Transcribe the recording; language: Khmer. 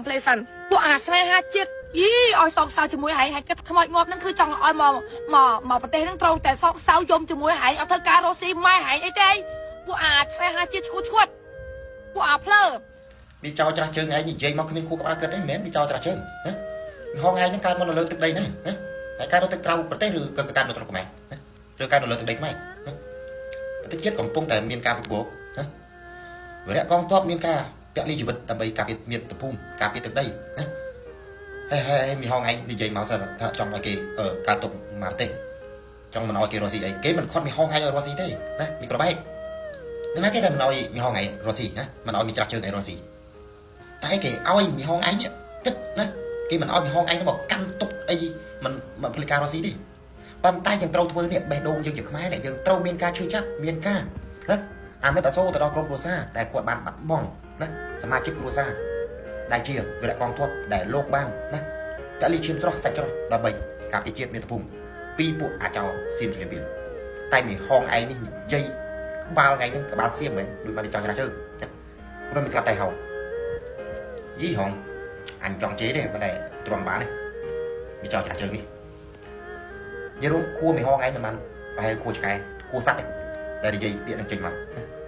ភ្លេសិនពួកអាស្នេហាជាតិយីឲ្យសោកសៅជាមួយហែងហើយគិតខ្មោចងាប់ហ្នឹងគឺចង់ឲ្យមកមកមកប្រទេសហ្នឹងត្រូវតែសោកសៅយំជាមួយហែងអត់ធ្វើការរកស៊ីម៉ែហែងអីទេពួកអាស្នេហាជាតិឈួតឈួតពួកអាភ្លើ មីចោច្រាស់ជើងឯងនិយាយមកគ្មានខួរក្បាលគិតទេមិនមែនមីចោច្រាស់ជើងណាមីហងឯងហ្នឹងកើតមកនៅលើទឹកដីណាណាហើយកើតនៅទឹកក្រៅប្រទេសឬក៏កើតនៅស្រុកខ្មែរណាឬកើតនៅលើទឹកដីខ្មែរណាប្រទេសជាតិកំពុងតែមានការវិវត្តណាវរៈកងទ័ពមានការពលីជីវិតដើម្បីការពារមាតុភូមិការពារទឹកដីណាហើយហើយមីហងឯងនិយាយមកថាចង់ឲ្យគេកើតទុកមកប្រទេសចង់មិនឲ្យគេរស់ស៊ីអីគេមិនខត់មីហងឯងឲ្យរស់ស៊ីទេណាមីក្របែកណាគេតែមិនឲ្យមីហងឯងរស់ស៊ីណាមិនឲ្យមីច្រាស់ជើងឯងរស់ស៊ី តែគេឲ្យមីហងឯងនេះគិតណាគេមិនឲ្យមីហងឯងមកកាន់ទុកអីមិនមិនផលិតការរស់ស៊ីទេប៉ុន្តែយើងត្រូវធ្វើនេះបេះដូងយើងជាខ្មែរនេះយើងត្រូវមានការឈឺចាប់មានការណាអាណិតអាសូរទៅដល់ក្រុមគ្រួសារដែលគាត់បានបាត់បង់ណាសមាជិកគ្រួសារដែលជាវីរៈកងទ័ពដែលលោកបានណាពលីឈាមស្រស់សាច់ច្រោះដើម្បីការពារជាតិមាតុភូមិពីពួកអាចោសៀមឈ្លានពានតែមីហងឯងនេះនិយាយក្បាលថ្ងៃហ្នឹងក្បាលសៀមមែនដូចមកចង់ច្រាស់ជើងព្រោះមិនស្លាប់តែហោ យីហងអញចង់ជេរទេប៉ុន្តែទ្រាំបានទេវាចោលច្រាស់ជើងនេះនិយាយរួមគួរមីហងឯងមិនបានប្រហែលគួរឆ្កែគួរសัตว์ទេតែនិយាយពាក្យនឹងចេញមកណា។